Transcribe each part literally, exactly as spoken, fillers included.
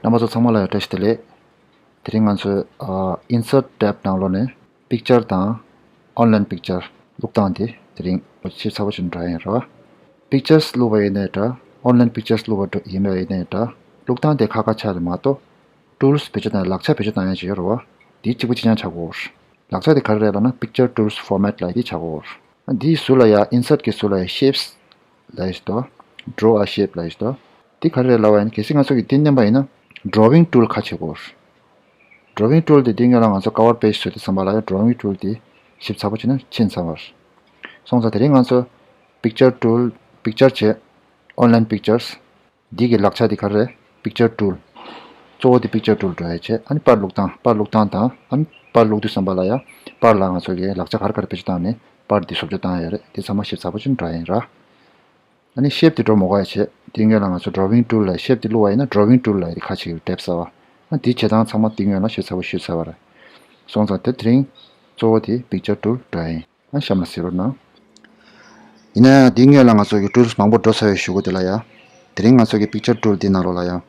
རྣམ་པ་ཚོ་ཚང་མ་ལ་ཡང་བཀྲ་ཤིས་བདེ་ལེགས། དེ་རིང་ང་ཚོས་ཨ་Insert tab་ནང་ལོགས་ནས་Picture་དང་Online Picture་བླུགས་སྟངས་དེ་དེ་རིང་ཞིབ་ཚགས་པོ་ཞིག་འགྲོ་ཡ་ཡིན་རེད་བ། Pictures་བླུགས་པ་ཡིན་ནའི་འདྲ། Online Pictures་བླུགས་པ་ཡིན་ནའི་འདྲ། བླུགས་སྟངས་དེ་ཁ་ཁ་ཆགས་རེད་མ་གཏོགས། Tools་བེད་སྤྱོད་བཏང་ཡ། ལག་ཆ་བེད་སྤྱོད་བཏང་ཡ་ཅིག་ཡོད་རེད་བ། དེ་གཅིག་པ་གཅིག་རྐྱང་ཆགས་དགོས། ལག་ཆ་དེ་ག་རེ་རེད་ལབ་ན། Picture Tools Format་ལབ་ཡ་དེ་ཆགས་དགོས། འདིའི་ཟུར་ལ་ཡ། Insert་གི་ཟུར་ལ་ཡ། Shapes་ལབ་ཡ་ཞིག་འདུག Draw a Shape་ལབ་ཡ་ཞིག་འདུག་དེ་ག་རེ་རེད་ལབ་པ་ཡིན་ན། གལ་སྲིད་ང་ཚོ་གིས་འདི་མནན་པ་ཡིན་ན། Drawing Tool་ཁ་ཕྱེ་དགོས། Drawing Tool་དེ་འདི་སྔོན་ལ་ང་ཚོ་Cover Page་བཟོས་དུས་ཙམ་པ་ལ་ཡ། Drawing Tool་དེ་ཞིབ་ཚགས་པོ་བྱས་ན་ཕྱིན་ཚར་བ་རེད། སོང་ཙང་དེ་རིང་ང་ཚོ་Picture Tool། Picture་བྱས། Online Pictures། འདི་གི་ལག་ཆ་དེ་ག་རེ་རེད། Picture Tool། གཙོ་བོ་དེ་Picture Tool་འགྲོ་ཡ་བྱས། ཨ་ནི་པར་བླུགས་སྟངས། པར་བླུགས་སྟངས་དང་། ཨ་ནི་པར་བླུགས་དུས་ཙམ་པ་ལ་ཡ། པར་ལ་ང་ཚོ་གི་ལག་ཆ་ག་རེ་ག་རེ་བེད་སྤྱོད་བཏང་ནས་པར་འདི་བཟོ་བཅོས་བཏང་ཡ་རེད། དེ་ཚང་མ་ཞིབ་ཚགས་པོ་ཅིག་འགྲོ་ཡ་ཡིན་ར། ཨ་ནི་Shape་དེ་འགྲོ་མ་དགོས་ཡ་བྱས། དེ་སྔོན་ལ་ང་ཚོ་Drawing Tool་ལ་Shape་དེ་བླུགས་པ་ཡིན་ན། Drawing Tool་ལ་དེ་ཁ་ཕྱེ་གི་རེད། Tab་ཟེར་བ། ཨ་འདི་བྱེད་སྟངས་ཚང་མ་དེ་སྔོན་ལ་ཞིབ་ཚགས་པོ་ཞུས་ཚར་བ་རེད། སོང་ཙང་དེ་དེ་རིང་གཙོ་བོ་དེ་Picture Tool་འགྲོ་ཡ་ཡིན། ཨ་གཤམ་ལ་གཟིགས་རོགས་གནང་། ཡིན་ན་ཡང་དེ་སྔོན་ལ་ང་ཚོ་གི་Tools་མང་པོ་འགྲོ་ཚར་བའི་གཞུག་གུ་དེ་ལ་ཡ། དེ་རིང་ང་ཚོ་གི་Picture Tool་དེ་ནང་ལོགས་ལ་ཡ།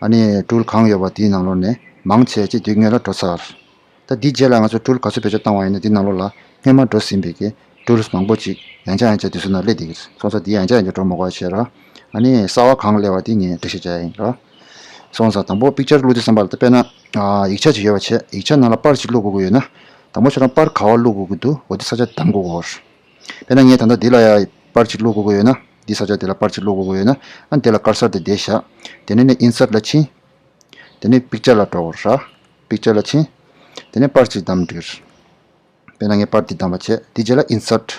ཨ་ནི་Tool་གང་ཡོད་པ་དེའི་ནང་ལོགས་ནས་མང་ཆེ་ཅིག་དེ་སྔོན་ལ་འགྲོ་ཚར། ད་འདིའི་རྗེས་ལ་ང་ཚོ་Tool་ག་ཚོད་བེད་སྤྱོད་བཏང་བ་ཡིན་ན། འདི་ནང་ལོགས་ལ་སྔོན་མ་འགྲོ་ཟིན་པའི་གི་Tools་མང་པོ་ཅིག་ཡང་བསྐྱར་ཡང་བསྐྱར་དུས་ཚོད་ནང་སླེབས་བསྡད་ཀྱི་རེད། སོང་ཙང་འདི་ཡང་བསྐྱར་ཡང་བསྐྱར་འགྲོ་མ་དགོས་པ་བྱས་ར། ཨ་ནི་གསར་པ་གང་སླེབས་པ་དེ་ངས་འགྲེལ་བཤད་བྱ་ཡ་ཡིན་ར། སོང་ཙང་དང་པོ་Picture་བླུགས་དུས་ཙམ་པ་ལ། ད་དཔེར་ན་ཨ་ཡིག་ཆ་ཅིག་ཡོད་པ་བྱས། ཡིག་ཆ་ནང་ལ་པར་ཅིག་བླུགས་དགོས་ཀྱི་ཡོད་ན། དང་པོ་ཁྱོད་རང་པར་ག་པར་བླུགས་དགོས་ཀྱི་འདུག་འོ་དེ་ས་ཆ་བདམས་དགོས་ཀྱི་ཡོད་རེད། དཔེར་ན་ངས་ད་ལྟ་འདི་ལ་ཡ་པར་ཅིག་བླུགས་དགོས་ཀྱི་ཡོད་ན། འདི་ས་ཆ་དེ་ལ་པར་ཅིག་བླུགས་དགོས་ཀྱི་ཡོད་ན། ཨ་དེ་ལ་ཀར་སར་དེ་འདིར་བཞག་དེ་ནས་ནི་Insert་ལ་ཕྱིན། དེ་ནས་Picture་ལ་འགྲོ་དགོས་རེད། Picture་ལ་ཕྱིན། དེ་ནས་པར་ཅིག་བདམས་འགྲིག་དཔེར་ན་ངས་པར་འདི་བདམས་པ་བྱས། དེ་རྗེས་ལ་Insert།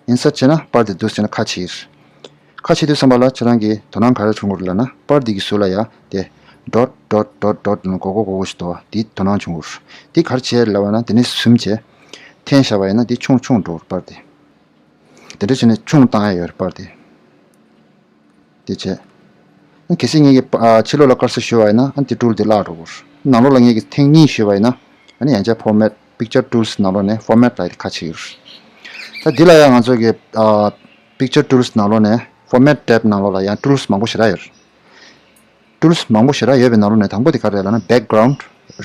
Insert་བྱས་ན་པར་འདི་འདུག་སེ་བྱས་ན་ཁ་ཕྱེ་གི་རེད། ཁ་ཕྱེ་དུས་ཙམ་པ་ལ་ཁྱེད་རང་གི་དོ་སྣང་ག་རེ་བྱུང་དགོས་རེད་ལབ་ན། པར་འདི་གི་ཟུར་ལ་ཡ་དེ་dot dot dot dot་ནི་སྒོར་སྒོར་སྒོར་སྒོར་ཞིག་འདུག་བ། དེའི་དོ་སྣང་བྱུང་དགོས་རེད། དེ་ག་རེ་བྱས་ལབ་ན། དེ་ནས་ཟུམ་བྱས། འཐེན་བཞག་པ་ཡིན་ན་དེ་ཆུང་ཆུང་འགྲོ་གི་རེད་པར་དེ། དེ་འདྲ་བྱས་ནས་ཆུང་བཏང་ཡ་ཡོད་རེད་པར་དེ། དེ་བྱས། ཨ་གལ་སྲིད་ངེད་ཀྱིས་ཨ་ཕྱི་ལོགས་ལ་ཀར་སར་གཞུས་པ་ཡིན་ན། ཨ་དེ་ཊུལ་དེ་བརླག་འགྲོ་གི་རེད། ནང་ལོགས་ལ་ངེད་ཀྱིས་ཐེངས་གཉིས་གཞུས་པ་ཡིན་ན། ཨ་ནི་ཡང་བསྐྱར་Format། Picture Tools་ནང་ལོགས་ནས་Format་ལབ་ཡ་དེ་ཁ་ཕྱེ་གི་རེད། ད་འདི་ལ་ཡང་ང་ཚོ་གི་ཨ་Picture Tools་ནང་ལོགས་ནས་Format tab་ནང་ལོགས་ལ་ཡང་ཊུལ་མང་པོ་ཞེ་དྲག་ཡོད་རེད། ཊུལ་མང་པོ་ཞེ་དྲག་ཡོད་པའི་ནང་ལོགས་ནས་དང་པོ་དེ་ག་རེ་རེད་ལབ་ན། Background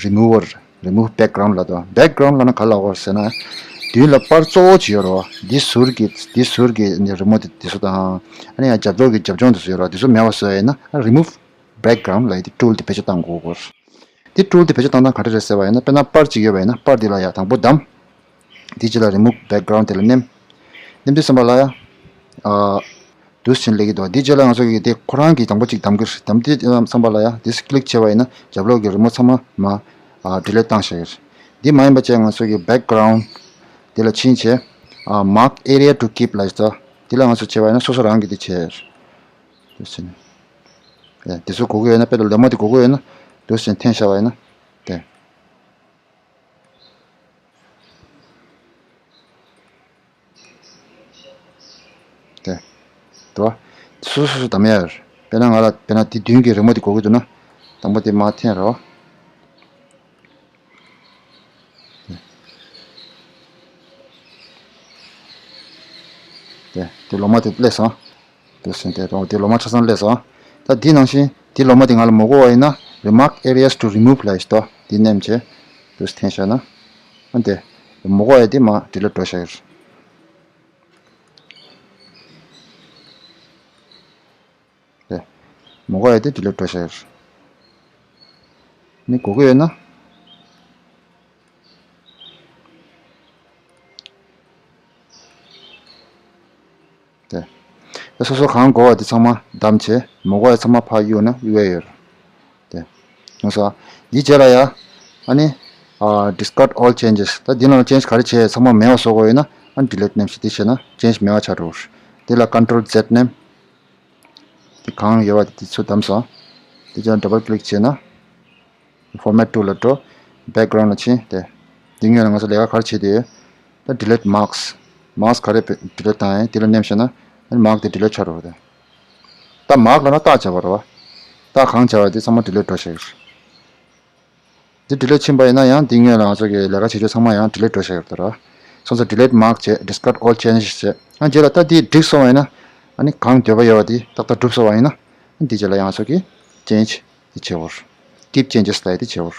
Remover། Remove Background་ལབ་འདུག Background་ལབ་ན་ག་ལབ་དགོས་རེད་ཟེར་ན། མདུན་ལ་པར་གཙོ་བོ་ཅིག་ཡོད་རེད་བ། འདི་ཟུར་གྱི་འདི་ཟུར་གྱི་རི་མོ་དེ་དེ་ཚོ་དང་། ཨ་ནི་ཡང་རྒྱབ་ལོགས་ཀྱི་རྒྱབ་ལྗོངས་དེ་ཚོ་ཡོད་རེད་བ། དེ་ཚོ་མེད་པ་བཟོ་ཡ་ཡིན་ན། Remove Background་ལབ་ཡ་དེ་ཊུལ་དེ་བེད་སྤྱོད་གཏང་དགོས་ཀྱི་རེད། དེ་ཊུལ་དེ་བེད་སྤྱོད་གཏང་སྟངས་ག་འདྲ་རེད་ཟེར་བ་ཡིན་ན། དཔེར་ན་པར་གཅིག་ཡོད་པ་ཡིན་ན། པར་འདི་ལ་ཡ་དང་པོ་བདམས། དེའི་རྗེས་ལ་Remove Background་དེ་ལ་མནན། མནན་དུས་ཙམ་པ་ལ་ཡ། ཨ། འདུག་སེ་བྱས་ནས་སླེབས་ཀྱི་འདུག་དེའི་རྗེས་ལ་ང་ཚོ་གིས་དེ་ཁོ་རང་གིས་དང་པོ་གཅིག་བདམས་ཀྱི་རེད། བདམས་དུས་ཙམ་པ་ལ་ཡ། དེ་ཀླིག་བྱས་པ་ཡིན་ན། རྒྱབ་ལོགས་ཀྱི་རི་མོ་ཚང་མ་མར་ཨ་ཌི་ལིཊ་བཏང་བཞག་གི་རེད། འདི་མ་ཡིན་པ་བྱས་ང་ཚོ་གིས་Background་དེ་ལ་ཕྱིན་བྱས། ཨ། Mark Area to Keep་ལབ་ཡ་ཅིག་འདུག་དེ་ལ་ང་ཚོ་བྱས་པ་ཡིན་ན་སོ་སོ་རང་གིས་དེ་བྱས་ཡོད་རེད། འདུག་སེ་བྱས་ནས། ཨེ། དེ་ཚོ་དགོས་ཀྱི་ཡོད་ན། དཔེར་ན་ལེབ་མོ་དེ་དགོས་ཀྱི་ཡོད་ན། འདུག་སེ་བྱས་ནས་འཐེན་བཞག་པ་ཡིན་ན། དེ། དེ། འདུག་བ། སོ་སོ་སོ་སོ་བདམས་ཡ་ཡོད་རེད། དཔེར་ན་ང་ལ། དཔེར་ན་དེ་མདུན་གྱི་རི་མོ་དེ་དགོས་ཀྱི་འདུག་ན། དང་པོ་དེ་མར་འཐེན་རོགས། དེ། དེ་ལོ་མ་དེ་སླེབས་སོང་། འདུག་སེ་བྱས་ནས་དེ་ལོ་མ་ཆ་ཚང་སླེབས་སོང་། ད་འདི་ནང་བཞིན་དེ་ལོ་མ་དེ་ང་ལ་མི་དགོས་པ་ཡིན་ན། Mark Areas to Remove་ལབ་ཡ་ཞིག་འདུག་དེ་མནན་བྱས། འདུག་སེ་འཐེན་བཞག་ན། ཨ། དེ་མི་དགོས་པ་ཡིན་དེ་མར་ཌི་ལིཊ་འགྲོ་བཞག་གི་རེད། དེ། མི་དགོས་པ་ཡིན་དེ་ཌི་ལིཊ་འགྲོ་བཞག་གི་རེད། ནི་དགོས་ཀྱི་ཡོད་ན། དེ། དེ་སོ་སོ་གང་དགོས་པ་དེ་ཚང་མ་བདམས་བྱས། མི་དགོས་པ་ཚང་མ་ཕར་གཡུག་ན་གཡུག་ཡ་ཡོད་རེད། དེ། ཡོང་སོང་། འདིའི་རྗེས་ལ་ཡ། ཨ་ནི། ཨ། Discard all changes། ད་འདི་ནང་ལ་ཅེན་ཇི་ག་རེ་བྱས་ཚང་མ་མེད་པ་བཟོ་དགོས་ཡོད་ན། ཨ། ཌི་ལིཊ་མནན་བྱས། དེ་བྱས་ན་ཅེན་ཇི་མེད་པ་ཆགས་འགྲོ་གི་རེད། དེ་ལ་Control Z་མནན། དེ་གང་ཡོད་པ་དེ་ཚོ་བདམས་སོང་། དེ་རྗེས་ཌབ་ལ་ཀླིག་བྱས་ན། Format Tool་ལ་འགྲོ། Background་ལ་ཕྱིན་ཏེ། འདི་སྔོན་ལ་ང་ཚོ་ལས་ཀ་ག་རེ་བྱས་ཏེ་ཡོད། ད་Delete Marks། Marks་ག་རེ་ཌི་ལིཊ་བཏང་ཡིན་དེ་ལ་མནན་བྱས་ན། ཨ་ནི་མཱག་དེ་ཌི་ལིཊ་ཆགས་འགྲོ་གི་རེད། ད་མཱག་ལབ་ན་རྟགས་བྱས་པ་རེད་བ། རྟགས་གང་བྱས་པ་དེ་ཚང་མ་ཌི་ལིཊ་འགྲོ་བཞག་གི་རེད། འདི་ཌི་ལིཊ་ཕྱིན་པ་ཡིན་ན་ཡང་འདི་སྔོན་ལ་ང་ཚོ་གི་ལས་ཀ་བྱེད་ཕྱོགས་ཚང་མ་ཡང་ཌི་ལིཊ་འགྲོ་བཞག་གི་རེད་ད་ར། སོང་ཙང་Delete Mark་བྱས། Discard all changes་བྱས། ཨ་རྗེས་ལ་ད་འདི་འགྲིག་སོང་བ་ཡིན་ན། ཨ་ནི་གང་འདོད་པ་ཡོད་པ་དེ་ཏག་ཏག་གྲུབ་སོང་བ་ཡིན་ན། ཨ་འདི་རྗེས་ལ་ཡང་ང་ཚོ་གི་ཅེན་ཇི་དེ་བྱེད་དགོས། Keep changes ལབ་ཡ་དེ་བྱེད་འོར།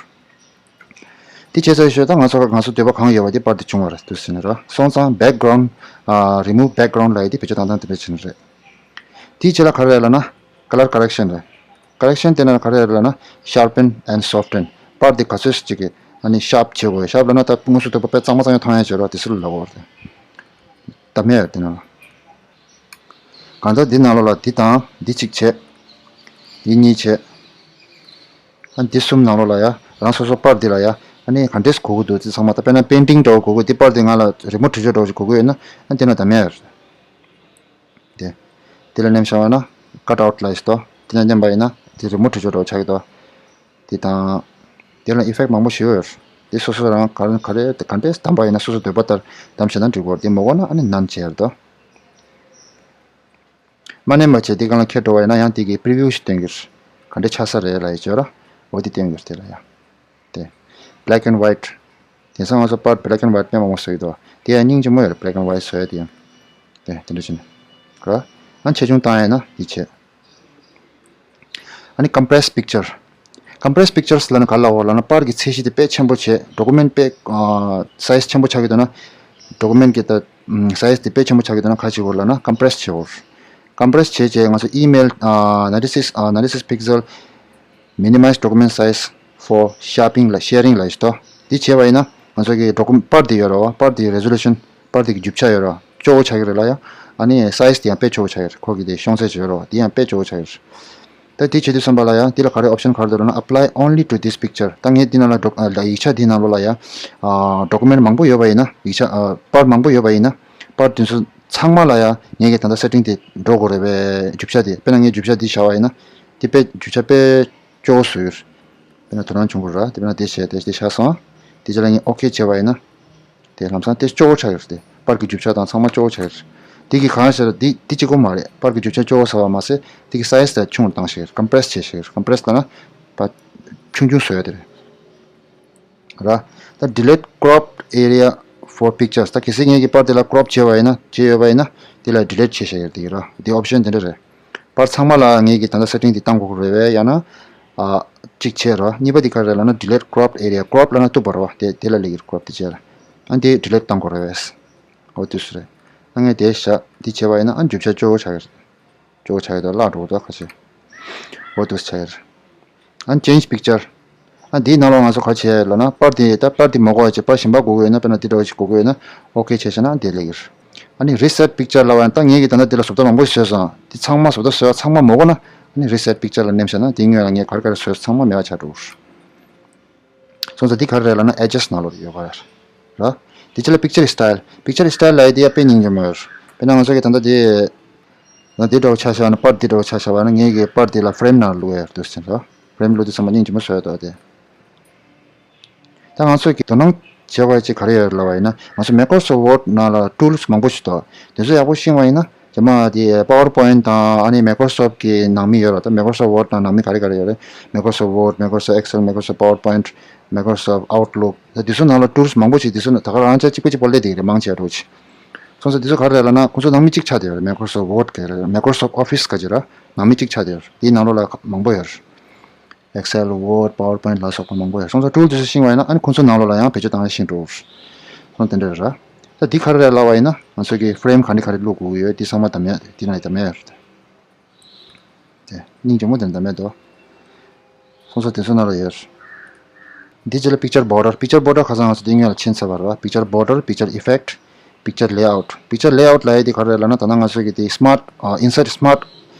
དེ་བྱས་ཚར་ཞོར་ད་ང་ཚོ་ང་ཚོ་འདོད་པ་གང་ཡོད་པ་དེ་པར་དེ་བྱུང་བ་རེད་འདུག་ཟེར་ནས་ར། སོང་ཙང་background ཨ་remove background ལབ་ཡ་དེ་བེད་སྤྱོད་བཏང་སྟངས་དེ་འདྲ་བྱས་ནས་རེད། དེའི་རྗེས་ལ་ག་རེ་རེད་ལབ་ན་color correction རེད། Correction དེ་ན་ག་རེ་རེད་ལབ་ན་sharpen and soften པར་དེ་ག་ཚོད་ཅིག་གི་ཨ་ནི་sharp བྱེད་དགོས། Sharp ལབ་ན་ད་དངོས་སུ་འདོད་པ་དཔེ་གཙང་མ་གཙང་རྐྱང་མཐོང་ཡ་བྱེད་རོགས་དེ་ཚོ་ལ་ལབ་དགོས་རེད། ད་མེད་ཡ་དེ་ན་ལ། གང་ལྟར་འདི་ནང་ལོགས་ལ་འདི་དང་འདི་གཅིག་བྱས། འདི་གཉིས་བྱས། ཨ་འདི་གསུམ་ནང་ལོགས་ལ་ཡ་རང་སོ་སོ་པར་འདི་ལ་ཡ་ཨ་ནི་ག་འདྲས་གོ་གི་འདུག་དེ་ཚང་མ་ད་དཔེར་ན་painting འདྲ་བོ་གོ་གི་འདི་པར་འདི་ང་ལ་རི་མོ་བྲིས་ཆོག་འདྲ་བོ་ཞིག་གོ་གི་ཡོད་ན་ཨ་འདི་ན་ད་མེད་ཡ་རེད། དེ། དེ་ལ་མནན་བཞག་པ་ན་cut out ལབ་ཡས་དོ། དེ་ན་མནན་པ་ཡིན་ན་དེ་རི་མོ་བྲིས་ཆོག་འདྲ་བོ་ཆགས་ཀྱི་དོ། དེ་དང་། དེ་ལ་effect མང་པོ་ཞིག་ཡོད། དེ་སོ་སོ་རང་ག་རེ་ག་རེ་ག་འདྲས་བདམས་པ་ཡིན་ན་སོ་སོ་འདོད་པ་ལྟར་བདམས་བྱས་ན་འགྲིག་གོ། དེ་མ་གོ་ན་ཨ་ནི་none བྱས་རེད་དོ། མ་མནན་པ་བྱས་དེ་སྒང་ལ་འཁྱེར་འགྲོ་བ་ཡིན་ན་ཡང་དེ་གི་preview ཞིག་སྟོན་གྱི་རེད། ག་འདྲས་ཆགས་ས་རེད་ལབ་ཡས་བྱོས་ར། འོ་དེ་སྟོན་གྱི་རེད་དེ་ལ་ཡང་། དེ། black and white དེང་སང་ང་ཚོ་པར་black and white དཔེ་མང་པོ་བཟོ་གི་འདུག་དེ་ཡང་སྙིང་རྗེ་མོ་ཡོད་རེད། black and white བཟོ་ཡ་དེ་ཡང་། དེ་དེ་འདྲ་བྱས་ནས། ག་ཨ་ཆེ་ཆུང་བཏང་ཡ་ན་དེ་བྱས། ཨ་ནི་compress picture། Compress pictures ལབ་ན་ག་ལབ་འོ་ལབ་ན་པར་གྱི་ཚད་གཞི་དེ་དཔེ་ཆེན་པོ་བྱས། document དཔེ་ཨ་size ཆེན་པོ་ཆགས་ཀྱི་འདུག་ན། document གྱི་ད་ཨམ་size དེ་དཔེ་ཆེན་པོ་ཆགས་ཀྱི་འདུག་ན་ག་བྱེད་དགོས་ལབ་ན་compress བྱེད་དགོས། compress བྱས་རྗེས་ང་ཚོ་email ཨ་ninety six ཨ་ninety six pixel minimize document size for sharping ལ་sharing ལ་ཡིས་ཏོ། འདི་བྱས་པ་ཡིན་ན་ང་ཚོ་གི་document པར་འདི་ཡོད་རེད་བ། པར་འདི་resolution པར་འདི་གི་རྒྱུ་ཆ་ཡོད་རེད་བ། སྐྱོ་བོ་ཆགས་ཀྱི་རེད་ལ་ཡ། ཨ་ནི་size དེ་ཡང་དཔེ་སྐྱོ་བོ་ཆགས་ཀྱི་རེད། ཁོ་གི་དེ་ཤོང་ཚད་ཅིག་ཡོད་རེད་བ། འདི་ཡང་དཔེ་སྐྱོ་བོ་ཆགས་ཀྱི་རེད། ད་འདི་བྱེད་དུས་ཙམ་པ་ལ་ཡ་འདི་ལ་ག་རེ་option ག་རེ་འདུག་ལབ་ན་apply only to this picture ད་ངས་འདི་ནང་ལ་doc- ཨ་ཡིག་ཆ་འདི་ནང་ལོགས་ལ་ཡ་ཨ་document མང་པོ་ཡོད་པ་ཡིན་ན་ཡིག་ཆ་ཨ་པར་མང་པོ་ཡོད་པ་ཡིན་ན་པར་དེ་ཚོ་ཚང་མ་ལ་ཡ་ངས་གི་ད་ལྟ་setting དེ་འགྲོ་དགོས་རེད་པས། རྒྱུ་ཆ་དེ་དཔེར་ན་ངས་རྒྱུ་ཆ་འདི་བཞག་པ་ཡིན་ན་འདི་དཔེ་རྒྱུ་ཆ་དཔེ་སྐྱོ་བོ་བཟོས་ཡོད། དཔེར་ན་དོ་སྣང་བྱུང་དགོས་ར། དེ་དཔེར་ན་དེ་བྱས་དེ་དེ་བཞག་སོང་། དེ་རྗེས་ལ་ངས་okay བྱས་པ་ཡིན་ན། དེ་ལམ་སང་དེ་སྐྱོ་བོ་ཆགས་ཡོད་རེད་དེ། པར་གྱི་རྒྱུ་ཆ་དང་ཚང་མ་སྐྱོ་བོ་ཆགས་ཡོད་རེད། དེ་གི་གང་ཟེར་དེ་དེ་གཅིག་པོ་མ་རེད། པར་གྱི་རྒྱུ་ཆ་སྐྱོ་བོ་ཟེར་བ་མ་ཟད་དེ་གི་size དེ་ཆུང་རུ་བཏང་ཤེས་རེད། compress བྱས་ཤེས་རེད། compress ལབ་ན་པ་ཆུང་ཆུང་བཟོ་ཡ་དེ་རེད། ར། ད་delete cropped area for pictures ད་གལ་སྲིད་ངེད་ཀྱི་པར་དེ་ལ་crop བྱས་པ་ཡིན་ན་བྱས་ཡོད་པ་ཡིན་ན་དེ་ལ་delete བྱས་ཤེས་རེད་དེ་གི་ར། དེ་option དེ་འདྲ་རེད། པར་ཚང་མ་ལ་ངེད་ཀྱིས་ད་ལྟ་setting འདི་བཏང་དགོས་ཀྱི་རེད་པས། ཡང་ན། ཨ། གཅིག་བྱས་རོགས། གཉིས་པ་འདི་ག་རེ་ལབ་ན་delete cropped area crop ལབ་ན་གཏུབ་པ་རེད་བ། དེ་དེ་ལ་སླེབས་ཀྱི་རེད། crop དེ་བྱས་ལ། ཨ་འདི་delete བཏང་དགོས་རེད་པས། འོ་དུས་སུ་རེད། ཨ་ངས་དེ་བཞག་འདི་བྱས་པ་ཡིན་ན་ཨ་རྒྱུ་ཆ་སྐྱོ་བོ་ཆགས་ཀྱི་རེད། སྐྱོ་བོ་ཆགས་ཀྱི་འདུག་བརླག་འགྲོ་གི་འདུག་ཁ་ཤས། འོ་དུས་སུ་ཆགས་ཀྱི་རེད། ཨ་change picture ཨ་འདིའི་ནང་ལ་ང་ཚོ་ག་བྱས་ལབ་ན་པར་འདི་ད་པར་འདི་མ་དགོས་པ་བྱས་པར་གཞན་པ་དགོས་ཀྱི་ཡོད་ན་དཔེར་ན་འདི་འདྲ་བ་ཞིག་དགོས་ཀྱི་ཡོད་ན་okay བྱས་བྱས་ན་འདི་སླེབས་ཀྱི་རེད། ཨ་ནི་reset picture ལབ་པ་ཡང་ད་ངེད་ཀྱིས་ད་ལྟ་འདི་ལ་བཟོ་ལྟ་མང་པོ་ཞིག་བཟོས་སོང་། འདི་ཚང་མ་བཟོ་ལྟ་བཟོས་པ་ཚང་མ་མ་དགོས་ན་ཨ་ནི་reset picture ལ་མནན་བྱས་ན་འདིའི་སྔོན་ལ་ངས་ག་རེ་ག་རེ་བཟོས་ཚང་མ་མེད་པ་ཆགས་འགྲོ་གི་རེད། སོང་ཙང་འདི་ག་རེ་རེད་ལབ་ན་edges ནང་ལོགས་ཡོད་པ་རེད། འདི་ཕྱི་ལ་picture style picture style ལབ་ཡ་འདི་ཡང་དཔེ་སྙིང་རྗེ་མོ་ཡོད་རེད། དཔེར་ན་ང་ཚོ་གིས་ད་ལྟ་འདི། ང་འདི་འདྲ་བོ་ཆ་བཞག་ན་པར་འདི་འདྲ་བོ་ཆ་བཞག་པ་ན་ངེད་ཀྱི་པར་འདི་ལ་frame ནང་བླུག་ཡ་འདུག་ཟེར་ལ། frame བླུག་དུས་ཚང་མ་སྙིང་རྗེ་མོ་བཟོ་ཡ་འདུག་སྟེ། ད་ང་ཚོས་ཀྱི་དོ་སྣང་བྱེད་དགོས་ཅིག་ག་རེ་ཡོད་ལབ་པ་ཡིན་ན་ང་ཚོ་Microsoft Word ནང་ལ་tools མང་པོ་ཞིག་འདུག་དེ་ཚོ་ཡག་པོ་ཤེས་པ་ཡིན་ན་རྗེས་མ་དེ་PowerPoint དང་ཨ་ནི་Microsoft གི་ནང་མི་ཡོད་ར། ད་Microsoft Word ནང་ནང་མི་ག་རེ་ག་རེ་ཡོད་རེད། Microsoft Word Microsoft Excel Microsoft PowerPoint Microsoft Outlook ད་དེ་ཚོ་ནང་ལ་tools མང་པོ་ཞིག་དེ་ཚོ་ད་ག་རང་ཆ་གཅིག་པ་གཅིག་པ་སླེབས་བསྡད་ཀྱི་རེད། མང་ཆེ་བ་འགྲོ་ཅིག་སོང་ཙང་དེ་ཚོ་ག་རེ་རེད་ལབ་ན་ཁོང་ཚོ་ནང་མི་གཅིག་ཆགས་བསྡད་ཡོད་རེད། Microsoft Word ག་རེ་Microsoft Office ག་ཅི་ར་ནང་མི་གཅིག་ཆགས་བསྡད་ཡོད་རེད། དེའི་ནང་ལོགས་ལ་མང་པོ་ཡོད་རེད། Excel Word PowerPoint ལ་སོགས་པ་མང་པོ་ཡོད་རེད། སོང་ཙང་tool དེ་ཚོ་ཤེས་པ་ཡིན་ན་ཨ་ནི་ཁོང་ཚོའི་ནང་ལོགས་ལ་ཡང་བེད་སྤྱོད་བཏང་ཡ་ཤེས་འགྲོ་གི་རེད། སོང་དེ་འདྲ་རེད་ར། ད་འདི་ག་རེ་རེད་ལབ་པ་ཡིན་ན་ང་ཚོ་གི་frame ག་འདྲ་ག་རེ་བླུག་དགོས་ཀྱི་ཡོད་འདི་ཚང་མ་བདམས་ཡ་འདི་ནང་ལ་བདམས་ཡ་ཡོད་རེད། དེ་སྙིང་རྗེ་མོ་དེ་འདྲ་མེད་དོ། སོང་ཙང་དེ་ཚོ་ནང་ལ་ཡོད། འདི་རྗེས་ལ་picture border picture border ཁ་སང་ང་ཚོ་དེ་སྔོན་ལ་ཕྱིན་ཚར་བ་རེད་བ། picture border picture effect picture layout picture layout ལབ་ཡ་དེ་ག་རེ་རེད་ལབ་ན་ད་ནང་ང་ཚོ་གི་དེ་smart ཨ་insert smart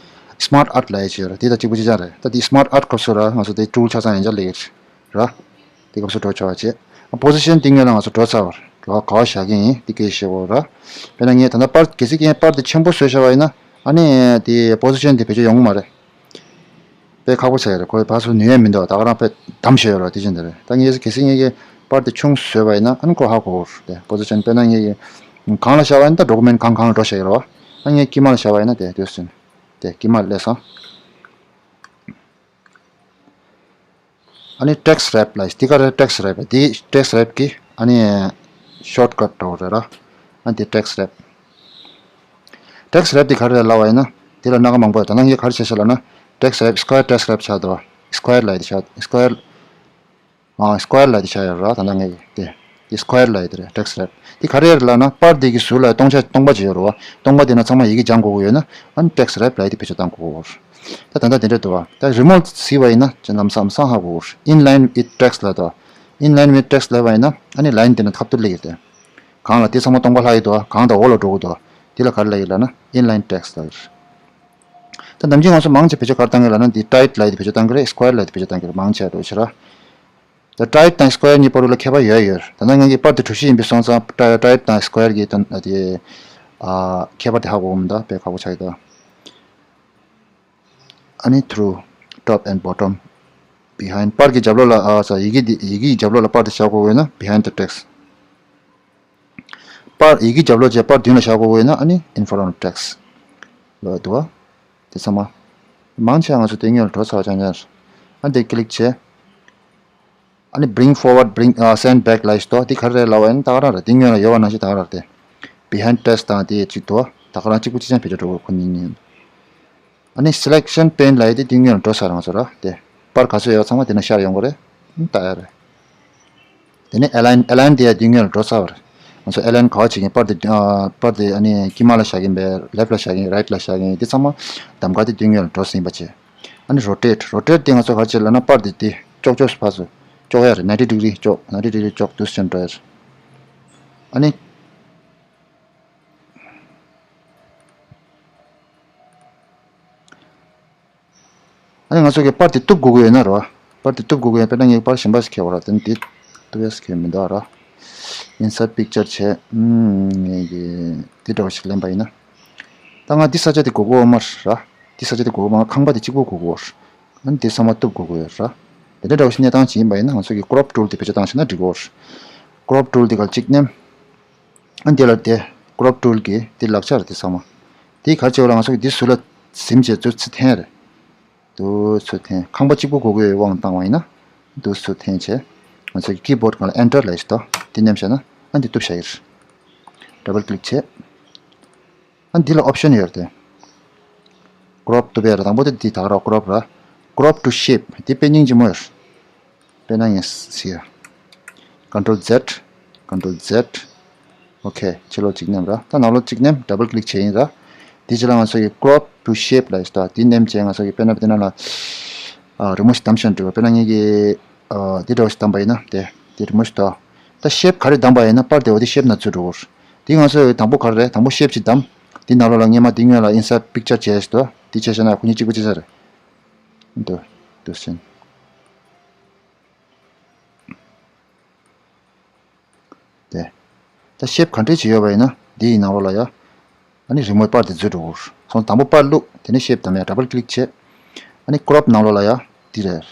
smart art ལབ་ཡ་ཅིག་ཡོད་རེད། དེ་དང་གཅིག་པ་གཅིག་རྐྱང་རེད། ད་དེ་smart art སྐབས་སུ་ར་ང་ཚོ་དེ་tool ཆ་ཚང་ཡན་ཆད་ལེགས་རེད། ར། དེ་སྐབས་སུ་འགྲོ་ཆོག་པ་བྱེད། ཨ་position དེ་སྔོན་ལ་ང་ཚོ་འགྲོ་ཚར་བ་རེད་བ། ག་པར་བཞག་གི་ཡིན་དེ་སྐད་བཤད་དགོས་ར། དཔེར་ན་ངས་ད་ལྟ་པར་གལ་སྲིད་ངས་པར་དེ་ཆེན་པོ་བཟོས་བཞག་པ་ཡིན་ན་ཨ་ནི་དེ་position དེ་བེད་སྤྱོད་ཡོང་གི་མ་རེད། དཔེ་ཁག་པོ་ཆགས་ཡོད་རེད། ཁོས་ཕར་ཚུར་ནུས་ཡས་མི་འདུག་ད་ག་རང་དཔེ་བདམས་བཞག་ཡོད་རེད་བ། དེ་བཞིན་དེ་རེད། ད་ངས་གལ་སྲིད་ངས་ཀྱི་པར་དེ་ཆུང་བཟོས་པ་ཡིན་ན་ཨ་ནི་ཁོ་ཧ་གོ་གི་རེད། དེ་position དཔེར་ན་ངས་ཀྱི་གང་ལ་བཞག་པ་ཡིན་ན་ད་document གང་གང་ལ་འགྲོ་བཞག་ཡོད་རེད་བ། ཨ་ངས་དཀྱིལ་མ་ལ་བཞག་པ་ཡིན་ན་དེ་དུས་ཟིན་དེ་དཀྱིལ་མ་ལ་སླེབས་སོང་། ཨ་ནི་text wrap ལ་འདི་ག་རེ་text wrap འདི་text wrap གི་ཨ་ནི་shortcut འདྲ་བོ་རེད་ར། ཨ་འདི་text wrap text wrap འདི་ག་རེ་རེད་ལབ་པ་ཡིན་ན་འདི་ལ་སྣ་ཁ་མང་པོ་ཡོད། ད་ནང་ངས་ག་རེ་བྱས་ཤག་ལབ་ན་text wrap square text wrap ཆགས་འདུག square ལབ་ཡ་དེ་བཞག square ཨ། square ལབ་དེ་བཞག་ཡོད་རེད་བ། ད་ལྟ་ངས་དེ་དེ་square ལབ་ཡ་དེ་རེད། text wrap དེ་ག་རེ་རེད་ལབ་ན། པར་དེ་གི་ཟུར་ལ་སྟོང་ཆ་སྟོང་པ་ཅིག་ཡོད་རེད་བ། སྟོང་པ་དེ་ནང་ཚང་མ་ཡི་གེ་སྦྱང་དགོས་ཀྱི་ཡོད་ན། ཨ་ནི་text wrap ལབ་དེ་བེད་སྤྱོད་གཏང་དགོས་ཀྱི་ཡོད་རེད། ད་ད་ལྟ་དེ་འདྲ་འདུག་བ། ད་རི་མོ་གཟིགས་པ་ཡིན་ན་ཅི་ལམ་སང་སང་ཧ་གོ་གི་རེད། In line with text ལབ་དོ། In line with text ལབ་པ་ཡིན་ན་ཨ་ནི་line དེ་ནང་ཐབ་ཏུ་སླེབས་ཡོད་དེ། གང་ལ་དེ་ཚང་མ་སྟོང་པ་ལྷག་ཡོད་དོ། གང་དང་འོག་ལ་འགྲོ་གི་འདུག་དེ་ལ་ག་རེ་ལབ་ཡོད་ལབ་ན་inline text ལབ་ཡོད་རེད། ད་ནམ་རྒྱུན་ང་ཚོ་མང་ཆེ་བེད་སྤྱོད་ག་རེ་བཏང་གི་ལབ་ན། འདི་tight ལབ་ཡ་དེ་བེད་སྤྱོད་བཏང་གི་རེད། square ལབ་ཡ་དེ་བེད་སྤྱོད་བཏང་གི་རེད། མང་ཆེ་བ་འགྲོ་ཕྱིར་ར། ད་tight དང་square གཉིས་བར་དུ་ལ་ཁྱད་པར་ཡོད་ཡོད། ད་ནང་ངེད་ཀྱི་པར་དེ་གྲུ་བཞི་ཡིན་པའི་སོང་ཙང་tight དང་square གྱི་དོན་དེ་ཨ་ཁྱད་པར་དེ་ཧ་གོ་གི་མི་འདུག་དཔེ་ཁག་པོ་ཆགས་ཀྱི་འདུག་ཨ་ནི་through top and bottom behind པར་གྱི་རྒྱབ་ལོགས་ལ་ཨ་ས་ཡི་གེ་འདི་ཡི་གེའི་རྒྱབ་ལོགས་ལ་པར་དེ་བཞག་དགོས་ཡོད་ན་behind the text པར་ཡི་གེ་རྒྱབ་ལོགས་བྱས་པར་མདུན་ལ་བཞག་དགོས་ཡོད་ན་ཨ་ནི་in front of text ལབ་འདུག་བ། དེ་ཚང་མ། མང་ཆེ་བ་ང་ཚོ་དེ་སྔོན་ལ་འགྲོ་ཚར་བ་ཆགས་ཀྱི་རེད། ཨ་འདི་click བྱས། ཨ་ནི་bring forward bring ཨ་send back ལབ་ཡ་ཞིག་འདུག་དེ་ག་རེ་རེད་ལབ་པ་ཡིན་ན་ད་ག་རང་རེད། དེ་སྔོན་ལ་ཡོད་པ་ནང་བཞིན་ད་ག་རང་རེད། behind text དང་དེ་གཅིག་འདུག་ད་ག་རང་གཅིག་པུ་གཅིག་རྐྱང་བེད་སྤྱོད་འགྲོ་དགོས་ཁོ་གཉིས་གཉིས། ཨ་ནི་selection pane ལབ་ཡ་དེ་དུས་ངན་འགྲོ་ས་རང་ཚོ་ར་དེ། པར་ག་ཚོད་ཡོད་ཚང་མ་དེ་ན་ཤར་ཡོང་གི་རེད། ཨ་ནི་ལྟ་ཡ་རེད། དེ་ནས་align align དེ་ཡ་དུས་ངན་འགྲོ་ཚར་བ་རེད། ང་ཚོ་align ག་བ་བྱེད་ཀྱིན་པར་དེ་ཨ་པར་དེ་ཨ་ནི་དཀྱིལ་མ་ལ་བཞག་གིན་པས་left ལ་བཞག་གིན་right ལ་བཞག་གིན་དེ་ཚང་མ་གདམ་ག་དེ་དུས་ངན་འགྲོ་ཟིན་པ་བྱས། ཨ་ནི་rotate rotate དེ་ང་ཚོ་ག་བྱེད་ལབ་ན་པར་དེ་དེ་ཅོག་ཅོག་སུ་ཕར་ཚུར་ཅོག་ཡ་རེད། ninety degree ཅོག ninety degree ཅོག་དུས་ཆེན་འགྲོ་ཡ་རེད། ཨ་ནི། ཨ་ནི་ང་ཚོ་གི་པར་དེ་གཏུབ་དགོས་ཀྱི་ཡོད་ན་རོ། པར་དེ་གཏུབ་དགོས་ཀྱི་ཡོད། དཔེར་ན་ངས་པར་གཞན་པ་ཞིག་ཁྱེར་བ་ར། དེ་ནི་དེ་གཏུབ་ཡས་ཁྱེར་མི་འདུག་ར། insert picture བྱས། ཨུམ། ངས་གི་དེ་འདྲ་བ་ཞིག་ལེན་པ་ཡིན་ན། ད་ང་འདི་ས་ཆ་དེ་དགོས་ཀྱི་ཡོད་མ་རེད་ར། འདི་ས་ཆ་དེ་དགོས་ཀྱི་མ་རེད། ཁང་པ་དེ་གཅིག་པོ་དགོས་ཀྱི་ཡོད་རེད། ཨ་ནི་དེ་ཚང་མ་གཏུབ་དགོས་ཀྱི་ཡོད་ར། དེ་འདྲ་འདྲ་བ་ཞིག་གནས་སྟངས་ཅིག་ཡིན་པ་ཡིན་ན་ང་ཚོ་གི་crop tool དེ་བེད་སྤྱོད་བཏང་ཤེས་ན་འགྲིག་གི་ཡོད་རེད། crop tool དེ་ག་ལ་གཅིག་མནན། ཨ་འདི་ལ་དེ་crop tool གི་དེ་ལག་ཆ་རེད་དེ་ཚང་མ། དེ་ག་རེ་བྱེད་པ་ལ་ང་ཚོ་གི་དེ་ཟུར་ལ་ཟིམ་བྱས་འདུག་སེ་འཐེན་རེད། འདུག་སེ་འཐེན། ཁང་པ་གཅིག་པུ་དགོས་ཀྱི་ཡོད་དབང་བཏང་བ་ཡིན་ན། འདུག་སེ་འཐེན་བྱས། ང་ཚོ་གི་keyboard སྒང་ལ་enter ལབ་ཞིག་འདུག་དེ་མནན་བྱས་ན་ཨ་འདི་གཏུབ་བཞག་གི་རེད། double click བྱས། ཨ་འདི་ལ་option ཡོད་རེད་དེ། crop གཏུབ་ཡ་རེད། དང་པོ་དེ་འདི་ད་ག་རང་crop ར། crop to shape དེ་དཔེ་སྙིང་རྗེ་མོ་ཡོད་རེད། དཔེར་ན་ངས་ཟེར་ཡ། Control Z Control Z okay ཕྱི་ལོགས་གཅིག་མནན་ར། ད་ནང་ལོགས་གཅིག་མནན། double click བྱས་ཡིན་ར། དེ་རྗེས་ལ་ང་ཚོ་གི་crop to shape ལབ་ཡོད་ད། དེ་མནན་བྱས་ང་ཚོ་གི་དཔེར་ན་དེ་ནང་ལ་ཨ་རི་མོ་ཞིག་བདམས་ཤོག་འགྲིག་པ། དཔེར་ན་ངེད་ཀྱི་ཨ་དེ་འདྲ་བ་ཞིག་བདམས་པ་ཡིན་ན་དེ་དེ་རི་མོ་ཞིག་ད། ད་shape ག་རེ་བདམས་པ་ཡིན་ན་པར་དེ་འོ་དེ་shape ནང་ཚུད་འགྲོ་གི་རེད། དེ་ང་ཚོ་དང་པོ་ག་རེ་རེད། དང་པོ་shape ཅིག་བདམས། དེ་ནང་ལོགས་ལ་སྔས་མ་དེ་སྔོན་ལ་insert picture བྱས་ཞིག་ད། དེ་བྱས་བྱས་ན་ཁོ་གཉིས་གཅིག་པ་གཅིག་རྩ་རེད། འདུག་འདུག་ཟིན། དེ། ད་shape ག་འདྲས་ཅིག་ཡོད་པ་ཡིན་ན་འདི་ཡི་ནང་ལོགས་ལ་ཡ། ཨ་ནི་རི་མོའི་པར་དེ་འཛུལ་འགྲོ་གི་རེད། སོང་ཙང་དང་པོ་པར་བླུགས། དེ་ནས་shape བདམས་ཡ་double click བྱས། ཨ་ནི་crop ནང་ལོགས་ལ་ཡ་འདི་རེད།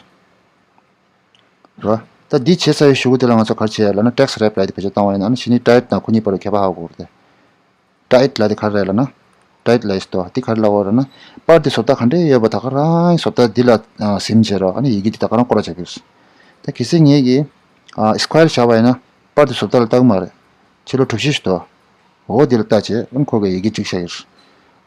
རེད། ད་འདི་བྱས་ཚར་བའི་གཞུག་གུ་དེ་ལ་ང་ཚོ་ག་རེ་བྱེད་ཡ་ལབ་ན་text wrap ལབ་ཡ་དེ་བེད་སྤྱོད་བཏང་བ་ཡིན་ན་ཨ་ནི་གཞི་ནས་tight དང་ཁོ་གཉིས་བར་དུ་ཁྱད་པར་ཧ་གོ་གི་རེད་དེ། tight ལབ་དེ་ག་རེ་རེད་ལབ་ན། tight ལབ་ཡ་ཞིག་འདུག་དེ་ག་རེ་ལབ་དགོས་རེད་ན། པར་དེ་བཟོ་ལྟ་ག་འདྲས་ཡོད་པ་ད་ག་རང་བཟོ་ལྟ་འདི་ལ་ཨ་ཟིན་བྱས་རོགས། ཨ་ནི་ཡི་གེ་དེ་ད་ག་རང་སྐོར་ར་བྱ་གི་རེད། ད་གལ་སྲིད་ངེད་ཀྱིས་ཨ་square བཞག་པ་ཡིན་ན་པར་དེ་བཟོ་ལྟ་ལ་ལྟ་གི་མ་རེད། ཕྱི་ལོགས་གྲུ་བཞི་ཞིག་འདུག་འོ་དེ་ལ་ལྟ་བྱས་ཨ་ནི་ཁོ་གི་ཡི་གེ་གཅིག་བཞག་གི་རེད།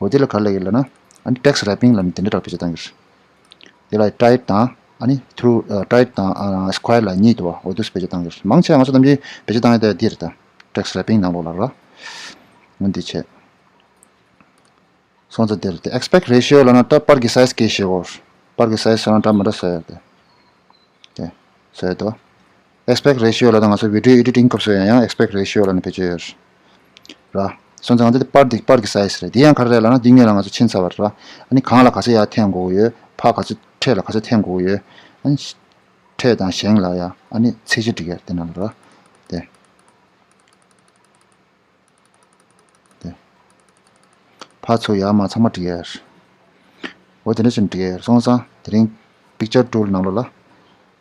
འོ་དེ་ལ་ག་རེ་ལབ་ཀྱི་ལབ་ན། ཨ་ནི་text wrapping ལབ་ནི་དེ་འདྲ་འདྲ་བོ་བེད་སྤྱོད་བཏང་གི་རེད། དེ་ལ་tight དང་ཨ་ནི་through ཨ་tight དང་ཨ་square ལ་གཉིས་འདུག་བ། འོ་དེ་བེད་སྤྱོད་བཏང་གི་རེད། མང་ཆེ་བ་ང་ཚོ་ནམ་རྒྱུན་བེད་སྤྱོད་བཏང་ཡ་དེ་འདི་རེད་ད། text wrapping ནང་ལོགས་ལ་ར། འོ་འདི་བྱས། སོང་ཙང་དེར་དེ་aspect ratio ལབ་ན་ད་པར་གྱི་size སྐད་ཤེས་འོར། པར་གྱི་size སོང་ན་འདྲ་མི་འདྲ་བཟོ་ཡ་དེ། དེ་བཟོ་ཡ་དོ། aspect ratio ལབ་ན་ང་ཚོ་video editing སྐབས་སུ་ཡང་ཡང་aspect ratio ལབ་ནས་བེད་སྤྱོད་ཡོད་ར། སོང་ཙང་དེ་པར་གྱི་པར་གྱི་size རེད། དེ་ཡང་ག་རེ་རེད་ལབ་ན་འདི་སྔོན་ལ་ང་ཚོ་ཕྱིན་ཚར་བ་རེད་ར། ཨ་ནི་གང་ལ་ག་ཚོད་ཡར་འཐེན་དགོས་ཡོད། ཕར་ག་ཚོད་འཕྲེད་ལ་ག་ཚོད་འཐེན་དགོས་ཡོད། ཨ་ནི་འཕྲེད་དང་བཞེངས་ལ་ཡ་ཨ་ནི་ཚད་གཞི་སྒྲིག་ཡ་དེ་ནང་ལ་ར། དེ། དེ། ཕར་ཚུར་ཡར་མར་ཚང་མ་འབྲི་ཡས། འོ་དེ་འདྲ་ཅིག་འབྲི་ཡས་སོང་ཙང་དེ་རིང་picture tool ནང་ལོགས་ལ།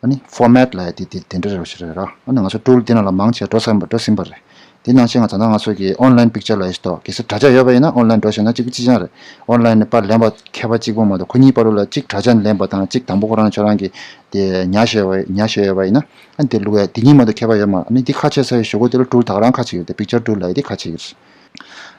ཨ་ནི་format ལབ་ཡ་དེ་དེ་དེ་འདྲ་རེད་ཞིག་རེད་ར། ཨ་ནི་ང་ཚོ་tool དེ་ནང་ལ་མང་ཆེ་འགྲོ་ཟིན་པ་འགྲོ་ཟིན་པ་རེད། དེ་ནང་བཞིན་ང་ད་ལྟ་ང་ཚོ་གི་online picture ལབ་ཡས་ཞིག་འདུག་གལ་སྲིད་དྲ་རྒྱ་ཡོད་པ་ཡིན་ན་online འགྲོ་ཤེས་ན་གཅིག་པ་གཅིག་རྐྱང་རེད། online ནས་པར་ལེན་པ་མཁས་པ་གཅིག་པོ་མ་གཏོགས་ཁོ་གཉིས་བར་དུ་ལ་གཅིག་དྲ་རྒྱ་ནས་ལེན་པ་དང་གཅིག་དང་པོ་ཁོ་རང་ཁྱོད་རང་གི་དེ་ཉར་ཤེས་ཡོད་པ་ཉར་ཤེས་ཡོད་པ་ཡིན་ན། ཨ་ནི་དེ་བླུག་ཡ་དེ་གཉིས་མ་གཏོགས་ཁྱད་པར་ཡོད་མ་རེད། ཨ་ནི་འདི་ཁ་ཕྱེ་ཚར་བའི་གཞུག་གུ་དེ་ལ་tool ད་ག་རང་ཁ་ཕྱེ་གི་རེད་དེ། picture tool ལབ་ཡ་དེ་ཁ་ཕྱེ་གི་རེད།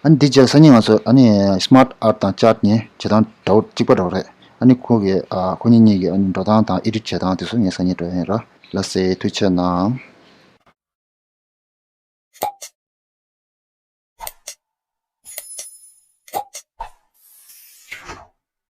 ཨ་ནི་འདི་རྗེས་སང་ཉིན་ང་ཚོ་ཨ་ནི་smart art དང་chart གཉིས་བྱེད་སྟངས་འདྲ་བོ་གཅིག་པ་འདྲ་བོ་རེད། ཨ་ནི་ཁོ་གི་ཨ་ཁོ་གཉིས་གཉིས་ཀྱི་ཨ་ནི་འགྲོ་སྟངས་དང་ཨེ་ཌིཊ་བྱེད་སྟངས་དེ་ཚོ་ངས་སང་ཉིན་འགྲོ་ཡིན་ར། ལགས་སེ། ཐུགས་རྗེ་གནང་།